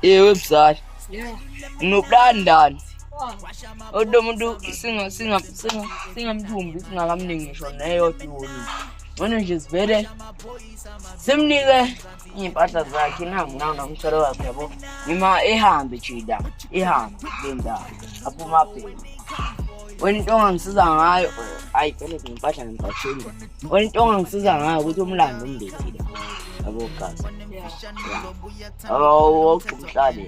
Yebo mzali. Nginoplani ndani. Kodwa umuntu singa singa singa singamthumbi singakamningi ngisho neyodwa iholidi. Ngcono nje sivele simnike iy'mpahla zakhe nangu nangu nomthwalo wakhe yabo. Noma ehambe nje la, ehambe kule ndawo. Aphume abheke. Wena into ongangisiza ngayo, ayi vele ngimpahla ngimqashile. Wena into ongangisiza ngayo ukuthi umlando umbethile. Yabo gazi. Awuqumhlali.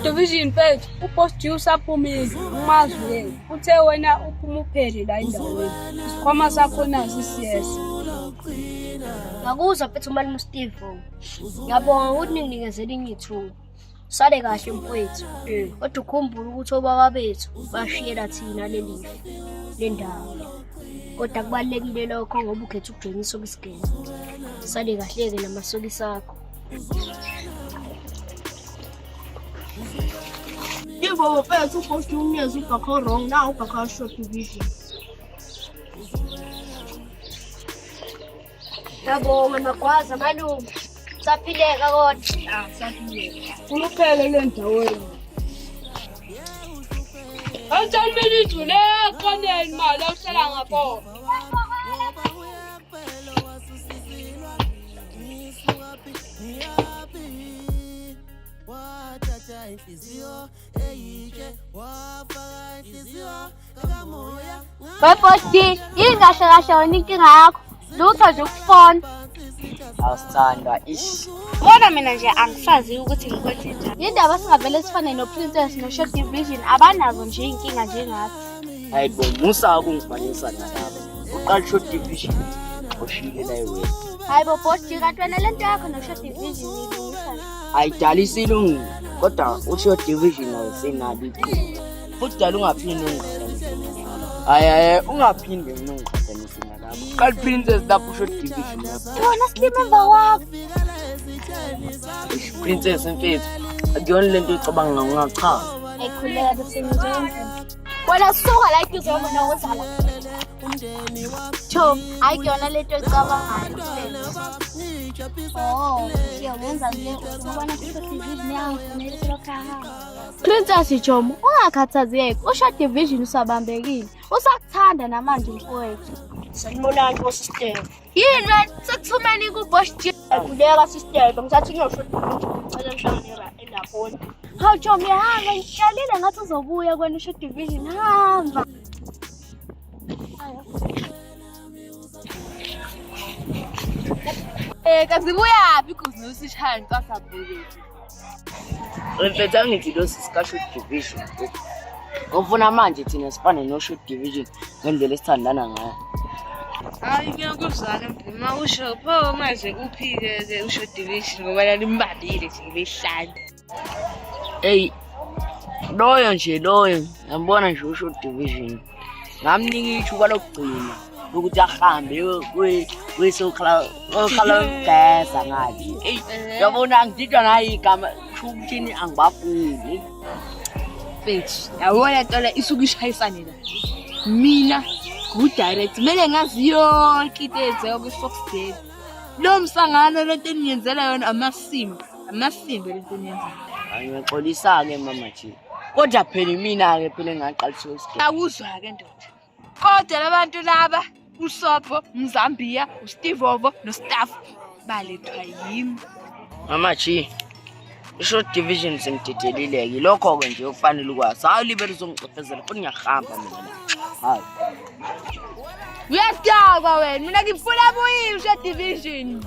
Division mfethu, uBoss G usaphumile, umazi yena. Uthe wena uphuma uphele la endaweni. Isikhwama sakho naso siyesa. Ngakuzwa mfethu umalume uSteve. Ngiyabonga ukuthi ninginikeze elinye ithuba. Sale kahle mfowethu. Kodwa ukhumbule ukuthi obaba bethu bashiyela thina leli fa lendawo. Kodwa kubalulekile lokho ngoba ukhetha ukujoyina isokisi gang. Sale kahle-ke namasokisi akho. Yebo mfethu uBoss G unikeze ubhakho wrong na ubhakho short division. Ngiyabonga magwaza malume. Saphileka kodwa. Ah, saphileka. Kuluphele le ndaweni. Awuthani mina ijule ekhoneni mali awuhlala ngakhona. Webhodi, yini kahle kahle wena inkinga yakho? Lutho nje ukufona. Awusithandwa ish. Bona mina nje angisazi ukuthi ngikwenze njani. Yindaba singavele sifane noPrincess noShort Division abanazo nje iy'nkinga njengathi. Hayi bo musa ukungifanisa nalabo. Uqala short division. Ushiyile la wena. Hayi bo Bhodi, kanti wena le nto yakho noShort Division niyilungisa nje. Ayidala isilungile kodwa ushort division ayisenalo iqhinga. Futhi dala ungaphinde ungiqhathanise nalabo. Hayi hayi ungaphinde mina ungiqhathanise nalabo. Qala princess lapho ushort division lapho. Wena silima emva kwakho. Eish, Princess mfethu akuyona lento oyicabanga ungachaza. Ayikhuleka kusebenza. Wena suka la eduze wena wozala. Cho, hayi kuyona lento oyicabangayo. Oh, ngiyenza le ubona ukuthi division yangifunela selokhu ahamba. Princess Jomo, ungakhathazeki, usho division usabambekile. Usakuthanda namanje mfowethu. Sanibonani bosister. Yini wena sekuthumeni ku-Boss G? Ayikhuleka sister, bengisathi ngiyosho ngicela ngihlangane endakhona. Hawu Jomo, hamba ngitshalile ngathi uzobuya kwena usho division hamba. Eh kazi buyaphi iguzi nosishaya ntwasabhekethu. Mfethu angithi lo sisika short division. Ufuna manje thina sifane no short division ngendlela esithandana ngayo. Hayi ngiyakuzwa-ke uma usho pho manje uphike ke usho division ngoba lalimbambile nje lehlane. Ey loyo nje loyo ngiyambona nje usho division. Ngamnika ithuba lokugcina lokuthi ahambe kwesokhala okugeza ngathi. Ey yabona ngididwa ngayo igama kusho ukuthini angibafuni. Mfethu, yabona nto le isuke ishayisane la. Mina ngu-direct kumele ngazi yonke into eyenzeka kwi-Fox Daily. Lo msangano lento eniyenzela yona amasimba, amasimba lento eniyenzayo. Hayi ngiyaxolisa-ke mama G. Kodwa phela imina-ke phela engaqalisa isigebe. Awuzwa-ke ndoda. Kodwa labantu laba uSopho, uMzambiya, uStivovo noStaff balethwa yimi. Mama G. I-short division sengidedelileyo yilokho-ke nje okufanele ukwazi. Hayi libele uzongicefezela futhi ngiyahamba mina la. Hayi. Uyadakwa wena, mina ngifuna buyile usho division.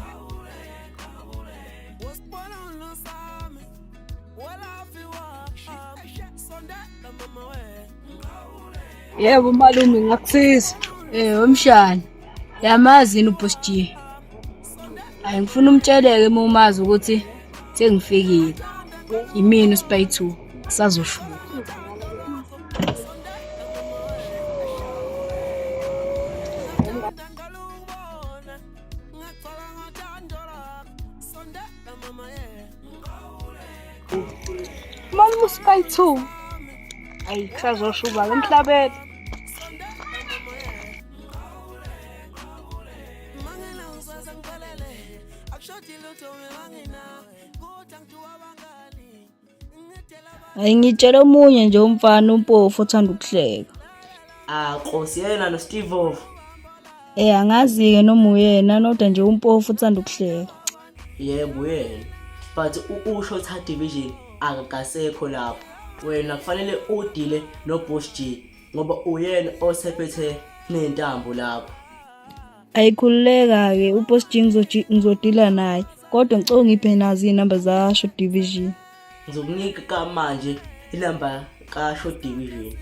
Yebo malume ngingakusiza. Eh wemshana. Yamazi yini uBoss G? Hayi ngifuna umtsheleke uma umazi ukuthi sengifikile. Imina uSpy 2 kusazoshuka. Malume uSpy 2. Ayi kusazoshuba ke emhlabeni. Hayi ngitshela omunye nje umfana umpofu othanda ukuhleka. Ah, Nkosi yena no Steve Ov. Eh angazi-ke noma uyena kodwa nje umpofu uthanda ukuhleka. Yebo uyena. But usho Third Division akakasekho lapho. Wena kufanele udile no Boss G ngoba uyena osephethe nentambo lapho. Ayikhululeka-ke uBoss G ngizodila naye kodwa ngicela ungiphe nazo iy'namba zasho division. Ngizokunika kamanje inamba kasho division.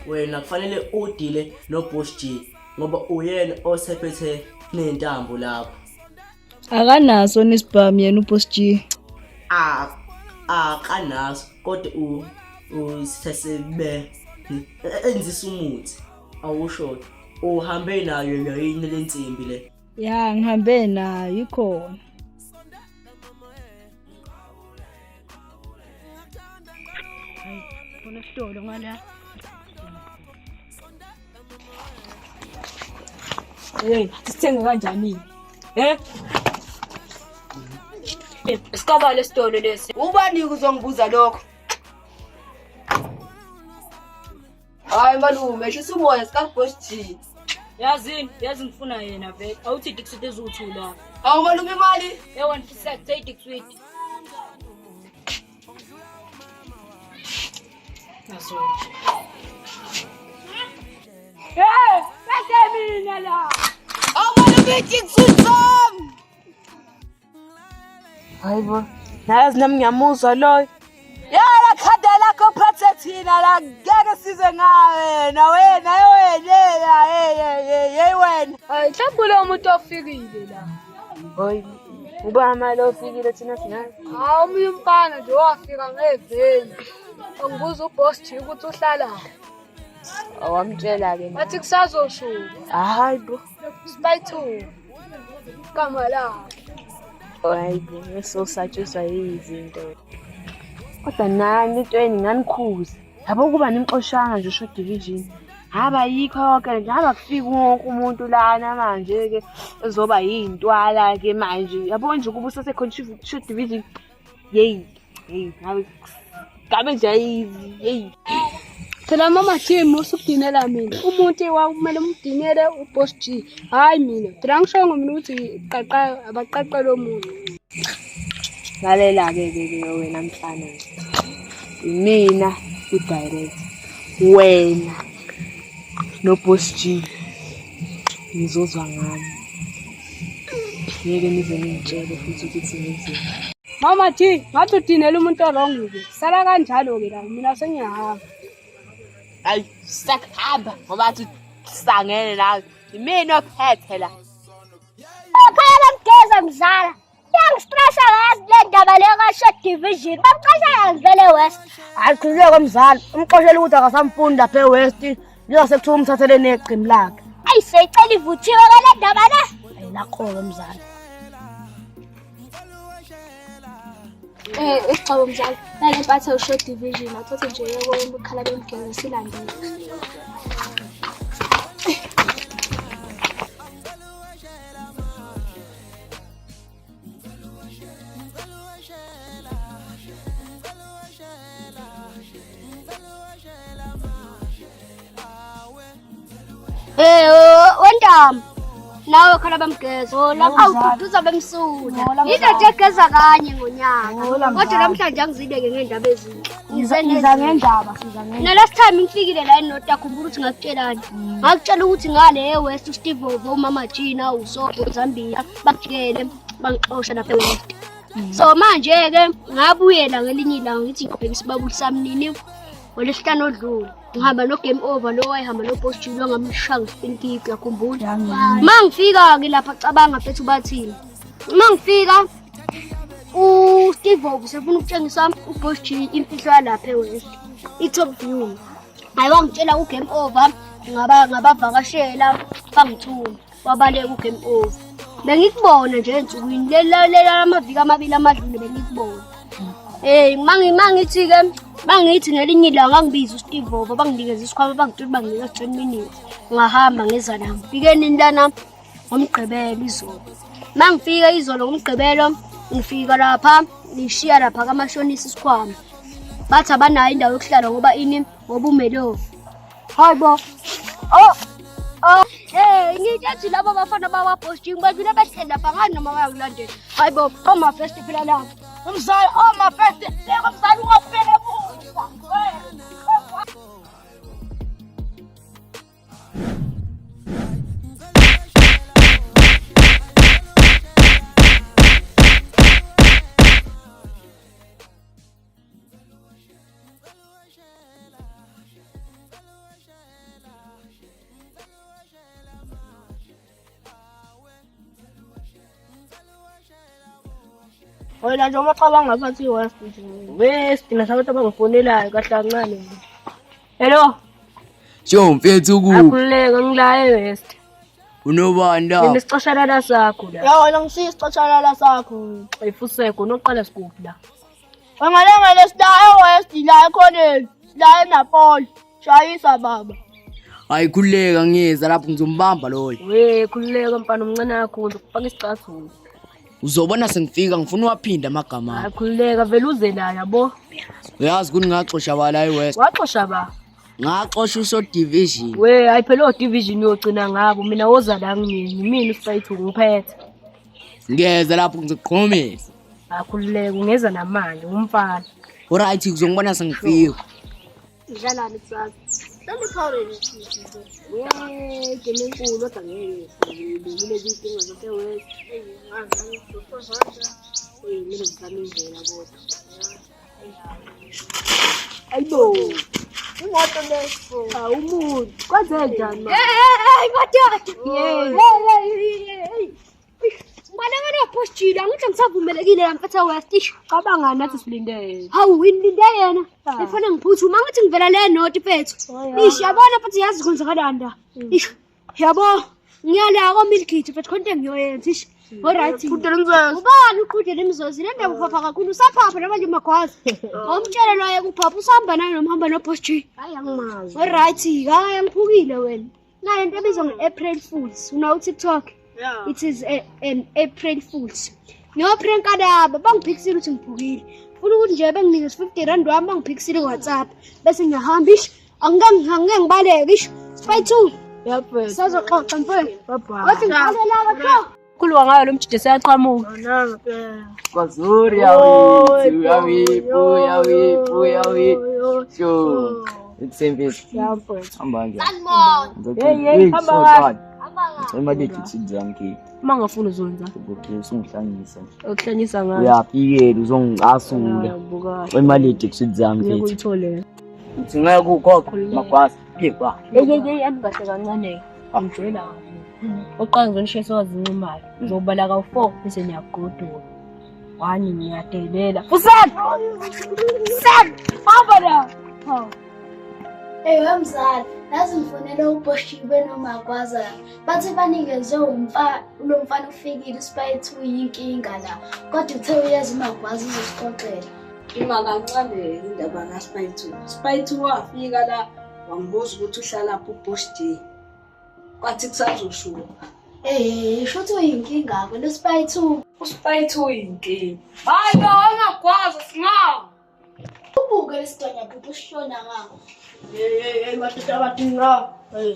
Wena kufanele udile no Boss G ngoba uyena osephethe nentambo lapho. Akanaso nesibhamu yena uBoss G. Ah akanaso kodwa u usesebe enzisa umuthi awusho uhambe nayo yini lensimbi le. Ya ngihambe nayo ikhona. Hayi, khona esitolo ngala. Hey, sithenge kanjani? Eh? Sikaba lesitolo lesi. Ubani uzongibuza lokho? Hayi malume, shisa umoya sikaBoss G. Yazini, yazi ngifuna yena vele. Awuthi dixit eziwuthula. Hawu malume imali. Eh 156 say dixit. Naso. Hey, bese mina la. Hawu malume dixit sami. Hayi bo. Nayazi nami ngiyamuzwa loyo. Yala khanda lakho phathe thina la ngeke size ngawe na wena wena hey hey hey wena. Hayi mhlawumbe lo muntu ofikile la. Hayi. Ubani mali ofikile thina singazi. Hawu omunye umfana nje wafika ngeveni. Angibuza uBoss G ukuthi uhlala. Awamtshela ke. Wathi kusazoshuba. Hayi bo. Spy 2. Igama lakhe. Hayi bo, ngisosatshiswa yizinto. Kodwa nani intweni nganikhuza. Yabo kuba nimxoshanga nje usho division. Haba yikho yonke nje haba kufika wonke umuntu lana manje ke ezoba yintwala ke manje. Yabo nje kuba usasekhona usho division. Yeyi, yeyi ngabe ngabe nje yeyi. Phela mama Jim usukudinela mina. Umuntu wakumele umdinele uBoss G. Hayi mina. Phela ngishongo mina ukuthi qaqa abaqaqe lo muntu. Lalela ke ke ke wena mfana. Imina udirect. Wena no Boss G. Ngizozwa ngami. Ngeke nize ningitshele futhi ukuthi ngenzeni. Mama G, ngathi udinela umuntu orong ke. Sala kanjalo ke la mina sengiyahamba. Ayi, sakuhamba ngoba athi sangene nawe. Imina ophethe la. Ekhaya bamgeza mzala. Yangistressa ngazi le ndaba le ka-short division. Bamxosha vele West. Ayikhululeke mzala, umxoshela ukuthi akasamfuni lapha eWest. Njengoba sekuthiwa umthathele neqembu lakhe. Ayi seyicela ivuthiwe ke le ndaba le. Ayilaqoka mzala. Eh, isixhobo mzala. Nale mpatha u-short division athathe nje yeko ukukhala bemgeza silandele. Eh, wentamba. Nawe khala bamgezo lapha awududuza bemsula. Into nje egeza kanye ngonyaka. Kodwa namhlanje angizibeke ngendaba ezinhle. Ngize Siza ngendaba, siza ngendaba. Na last time ngifikile la eNorth khumbula ukuthi ngakutshelani. Ngakutshela ukuthi ngale eWest uSteve Ovo, uMama Gina, uSobo Zambia bakujikele bangixosha lapha eWest. So manje ke ngabuyela ngelinye ilanga ngithi ngibheka isibabuli sami nini ngolwesihlanu odlule. Ngihamba no game over lo wayehamba no Boss Junior ngamshaya nge-spin kick yakhumbula. Ma ngifika ke lapha cabanga mfethu bathini. Ma ngifika uSteve Ovo sefuna ukutshengisa uBoss G imfihlo yalapha eWest. I-top view. Hayi wangitshela u-game over ngaba ngabavakashela bangithuma wabaleka u-game over. Bengikubona nje ensukwini lela lela amaviki amabili amadlule bengikubona. Eh mangi mangithi ke Bangithi ngelinye ilanga ngibiza uSteve Ovo banginikeza isikhwama bangitshela banginika 10 minutes. Ngahamba ngeza la. Ngifike nini lana ngoMgqibelo izolo. Mangifika izolo ngoMgqibelo ngifika lapha ngishiya lapha kamashonisa isikhwama. Bathi abanayo indawo yokuhlala ngoba ini ngoba umelovu. Hayi bo. Oh. Oh. Hey, ngitshethi laba bafana bakwa-posting badlula behleli lapha ngani noma bayakulandela. Hayi bo, oma first phela lapha. Umzali oma first, leko mzali ungabheke emuva. Wena nje uma cabanga bathi West nje. West nasabantu abangifonelayo kahle kancane nje. Hello. Sho mfethu kuphi? Akhululeka ngila eWest. Unobani la? Mina isicashalala sakho la. Ya wena ngisiya isicashalala sakho. Ifuseko noqala sikuphi la? Wengalengele sila eWest la ekhoneni. Sila eNapoli. Shayisa baba. Hayi khululeka ngiyeza lapho ngizombamba loyo. We khululeka mfana umncane kakhulu kufaka isicathulo. Uzobona sengifika ngifuna uwaphinde amagama Hayi akho. khululeka vele uze la yabo. Uyazi ukuthi ngaxosha ba la eWest. Waxosha ba. Ngaxosha uso division. We hayi phela o division uyogcina ngabo mina woza la ngimini mina usayithu ngiphethe. Ngiyeza lapho ngizoqhumisa. Akhululeka ungeza namanje umfana. Alright kuzongibona sengifika. Dlalani kusasa. Dlala iPirates. Wee, game enkulu kodwa ngeke ngibukile izinkinga zase-West. Eyi, ngazi ngizofazana. Eyi, kumele ngizame indlela kodwa. Ayibo. Imoto le. Hawu umuntu. Kwenze njani manje? Hey, hey, hey, madoda. Hey, hey, hey, hey. Ngibaleka nophosjile angithi ngisavumelekile la mfethu West. Ish, Cabanga nathi silinde yena. Hawu ngilinde yena. Ah. Efana ngiphuthuma angithi ngivela le note mfethu. Ish, yabona futhi yazi kwenzakalani la. Ish, yabo ngiyala ko-Milkit mfethu khona into engiyoyenza ish. Alright. Qhudela umzozi. Ubani uqhudela imizozi le ndaba uphapha kakhulu usaphapha noma nje magwazi. Awumtshele loye kuphapha usahamba naye noma uhamba no-Boss G. Hayi angimazi. Alright, hayi angiphukile wena. Nayo into ebizwa nge-April Fools. Unawo uTikTok? Yeah. It is an April Fools. Ngiyopranka laba bangiphikisile ukuthi ngiphukile. Funa ukuthi nje benginikeze 50 rand wami bangiphikisile ku-WhatsApp. Bese ngiyahamba ish. Angike angike ngibaleke ish. Spy 2. Yebo. Sazoxoxa mfowethu. Bye bye. Wathi ngiqale laba kho. Khuluma ngayo lo mjide seyaqhamuka. Kwazuri yawethu yawipu yawipu yawipu. Sho. It's Hamba kanjani? Sanibona. Hey, hey, hamba kahle. Ngicela imali yethu zanki. Uma ngafuni uzonza. Okay, usungihlanyisa. Ukuhlanyisa ngayo. Uyafikela uzongicasula. Buka. Ngicela imali yethu zami Ngeke mfethu. uyithole. Uthi ngeke ukhokhe magwaza. Yekwa. Hey hey hey ami kahle kancane. Ngijwayela kabi. Oqala ngizonishaya wazincumayo. Ngizobala kawu-4 bese niyagoduka. Wani ngiyadelela. Fusani! Fusani! Hamba la! Hawu. Hey wemzali, yazi ngifonele uBoshiwe noMagwaza. Bathi banikezwe umfa lo mfana ufikile uSpy 2 yinkinga la. Kodwa uthe uyeza uMagwaza uzosixoxela. Ima kancane indaba kaSpy 2. Spy 2 wafika la wangibuza ukuthi uhlalaphi uBoss J. Kwathi kusazoshuba. Eh, shuthi uyinkinga ke lo Spy 2. USpy 2 uyinkinga. Hayi bo, angagwaza singawo. Ubuke lesidwanya bhuti usishona ngakho. Hey hey hey madoda abadinga. Hey.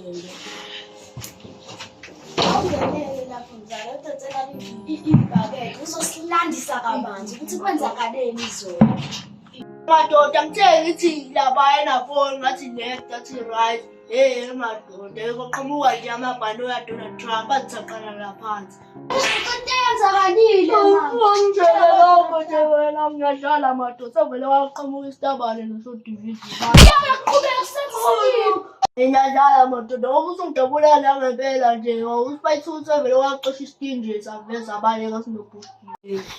Awungenele lapho mzala, udonsela ibhakede uzosilandisa kabanzi ukuthi kwenzakaleni izolo. Madoda ngithe ngithi laba enafoni ngathi left ngathi right. Hey madoda kwaqhamuka nje amabhanoyi kaDonald Trump athi saqala la phansi. Into eyenzakalile mama. Ungitshele lokho nje wena ngiyadlala madoda sevele waqhamuka isitabane nosodivision. Uyaqhubeka kusekusilile. Ngiyadlala madoda ngoba usungidabula ngempela nje uSpy 2 sevele waxosha istinje saveza abaleka sinobhushi.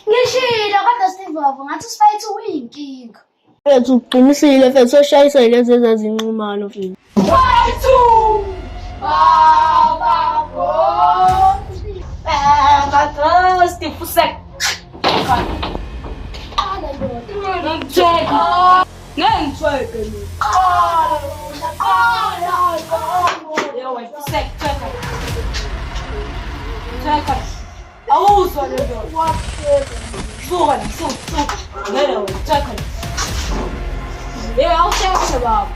Ngishilo kodwa Steve Ovo ngathi uSpy 2 uyinkinga. Mfethu uqinisile mfethu oshayisa lezi ezazinqumalo mfethu. Baba Ghost, fusek. Qala ndoda. Ngitshela. Ngeke ngithweke mina. Qala, qala, qala. Yo wena, usek, thweka. Thweka. Awuzwa le nto. Suka la, suka, suka. Ngeke wena, thweka. Hey, awusheshe baba.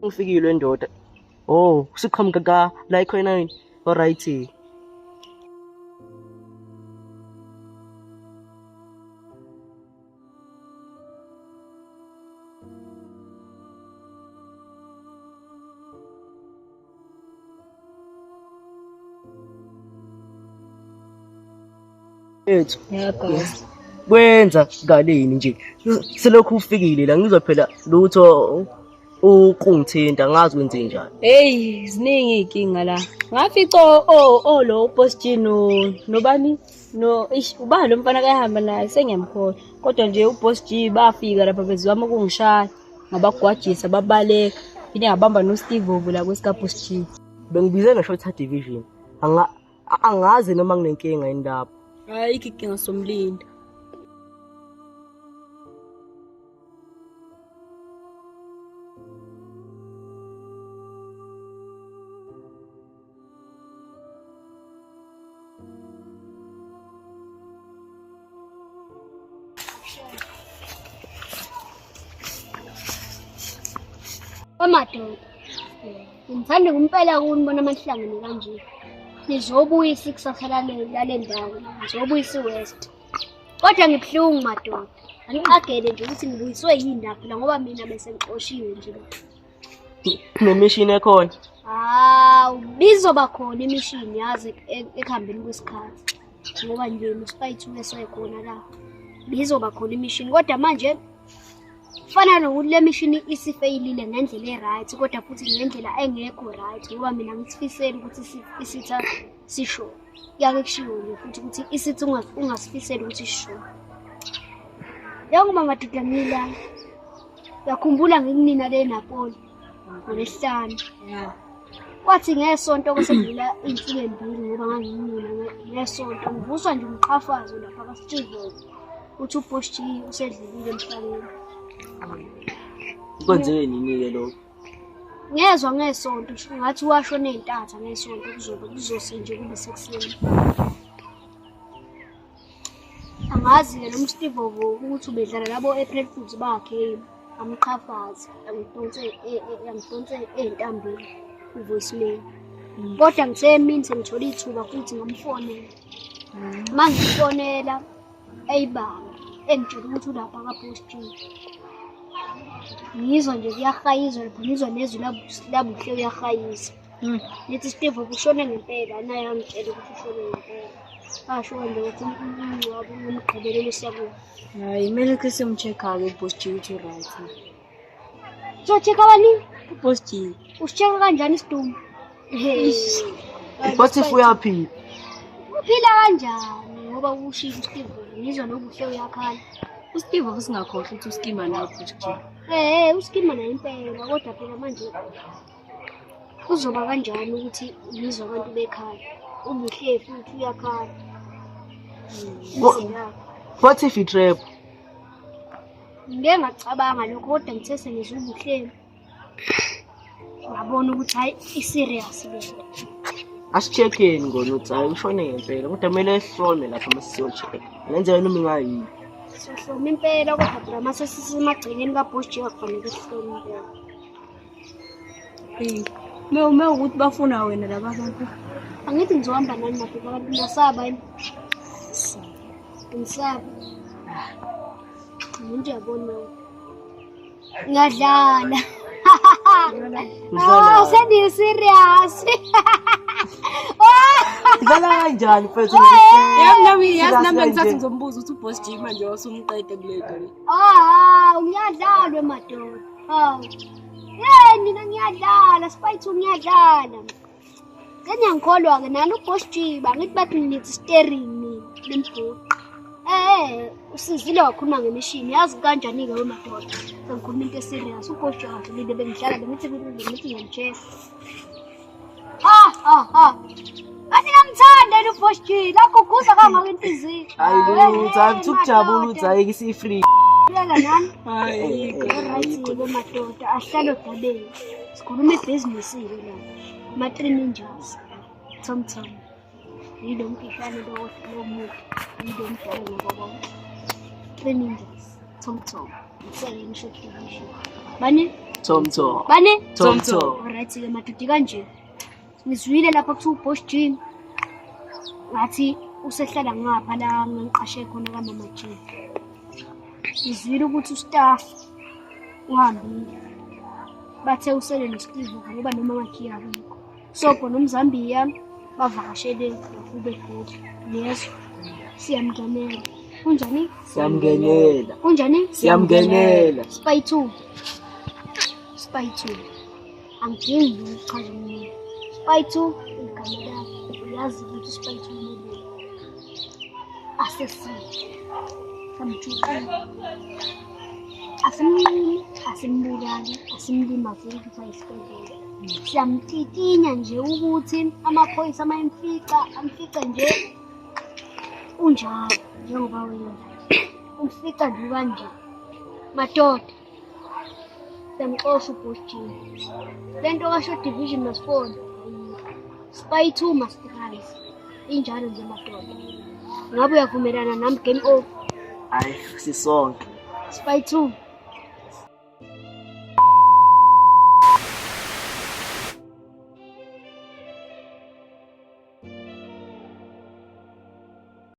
Ufikile ndoda. Oh, usuqhamuka ka la ikhona yini? Alright. Ethu. Yebo. Kwenza kaleni nje. Selokhu ufikile la ngizwa phela lutho ukungithinta ngazi kwenze njani. Hey, ziningi iy'nkinga la. Ngafica o o lo Boss G no nobani no ish ubani lo mfana kayahamba naye sengiyamkhohlwa. Kodwa nje uBoss G bafika lapha bezama ukungishaya ngabagwajisa babaleka. Phinde ngabamba noSteve Ovo la kwesikaBoss G. Bengibize nge-shorter division. Anga angazi noma nginenkinga yini lapho. Ayikho inkinga somlinda. Amadoda. Ngithanda kumpela ukunibona manihlangene kanje. Nizobuyisa ikusasa lale ndawo, nizobuyisa i-West. Kodwa ngibuhlungu madoda. Angiqagele nje ukuthi ngibuyiswe yini la phela ngoba mina bese ngixoshiwe nje la. Nemishini ekhona. Hawu, bizoba khona imishini yazi ekuhambeni kwesikhathi. Ngoba nje noSpy 2 esekhona la. Bizoba khona imishini kodwa manje Kufana nokuthi le mishini isifeyilile ngendlela e-right kodwa futhi ngendlela engekho right ngoba mina ngisifiseli ukuthi isitha sishone. Kuyake kushiwo nje futhi ukuthi isitha ungasifiseli ukuthi sishone. Njengoba madoda ngila, uyakhumbula ngikunina le Napoli ngoLwesihlanu. Kwathi ngesonto kwesedlula iy'nsuku ey'mbili ngoba ngangikunina ngesonto ngivuswa nje umqhafazo lapha kaSteve. Uthi uBoss G usedlulile emhlabeni. Kwenzeke nini-ke lokho? Ngezwa ngesonto ngathi washona ey'ntatha ngesonto kuzobe kuzose nje kube sekuseni. Angazi-ke noma uSteve Ovo ukuthi ubedlala labo April Fools bakhe yini. Amqhafaze, angidonse angidonse ey'ntambeni ku-voicemail. Kodwa ngithe emini sengithole ithuba futhi ngamfonela. Uma ngimfonela eyibamba engitshela ukuthi ulapha ka-Boss G. Ngizwa nje kuyahayizwa lapho ngizwa nezwi labuhle uyahayiza. Ngithi Steve ushone ngempela naye angitshela ukuthi ushone ngempela. Asho nje ukuthi umngcwabo ngomgqibelo lesiyakuwo. Hayi, kumele khe siyomcheck-ke uBoss G ukuthi u-right. Uzocheck-a bani? UBoss G. Usi-check-a kanjani isidumbu? What if uyaphila? Uphila kanjani ngoba ushilo uSteve ngizwa nobuhle uyakhala. USteve singakhohlwa ukuthi uskima nawe uBoss G. Eh, uskima naye impela kodwa phela manje kuzoba kanjani ukuthi ngizwe abantu bekhala. Ubuhle futhi uyakhala. What if i-trap? Ngike ngacabanga lokho kodwa ngithe sengizwe ubuhleni. Ngabona ukuthi hayi i-serious le nto. Asi-check-eni ngona ukuthi hayi ushone ngempela kodwa kumele sihlome lapha uma siyo-check. Kungenzeka noma ingayini. Siyohloma impela kodwa phela uma sesisemagcekeni kaBoss G akufanele sihlome impela. Hey, uma ukuthi bafuna wena laba bantu. Angithi ngizohamba nani madoda abantu niyasaba yini? Ngisaba. Umuntu uyabona. Ngadlala. Oh, sendi serious. Dlala kanjani mfethu? Yazi nami yazi nami bengisathi ngizombuza ukuthi uBoss G manje wasumqeda kule nto le. Ah, ngiyadlalwa madoda. Hawu. Hey, mina ngiyadlala, Spy 2 ngiyadlala. Sengiyangikholwa-ke nani uBoss G, bangithi bathi nithi steering nina nimbhuqe. Eh, Usizile wakhuluma ngemishini. Yazi kanjani-ke we madoda? Sengikhuluma into eserious. Ugoshi akadlulile bengihlala bengithi bengithi ngiyamtshela. Ha ha ha. Kanti ngamthanda yena uBoss G. Laguguza kangaka inhliziyo. Hayi lutho, hayi ukujabula ukuthi ayike isi-free. Yeka nani? Hayi. Right-ke madoda, ahlale odabeni. Sikhuluma ibhizinisi-ke la. Ma-three ninjas. Tom Tom. Yilo mfishane lo lo mude. Yilo mdala nabo bonke. Three ninjas. Tom Tom. Ngiseke ngisho division. Bani? Tom Tom. Bani? Tom Tom. Alright-ke madoda kanje. Ngizwile lapha kuthiwa uBoss G ngathi usehlala ngapha la ngiqashe khona kamama G. Ngizwile ukuthi ustaff uhambile. Bathe usele noSteve ngoba noma G akekho. Sobho noMzambiya bavakashele kube futhi. Yezwa. Siyamngenela. Kunjani? Siyamngenela. Kunjani? Siyamngenela. Spy 2. Spy 2. Angidingi ukuchaza umuntu. Spy 2 igama lakho. Uyazi ukuthi Spy 2 umeleni. Asesile. Samjukile. Asimnqini, asimbulali, asimlimazi ukuthi ayisibhedlela. Siyamtitinya nje ukuthi amaphoyisa uma emfica, amfica nje unjalo njengoba wena. Umfica nje kanje. Madoda. Siyamxosha uBoss G. Le nto kasho division must fall. Spy 2 must rise. Injalo nje madoda. Ngabe uyavumelana nami game over. Hayi sisonke. Spy 2.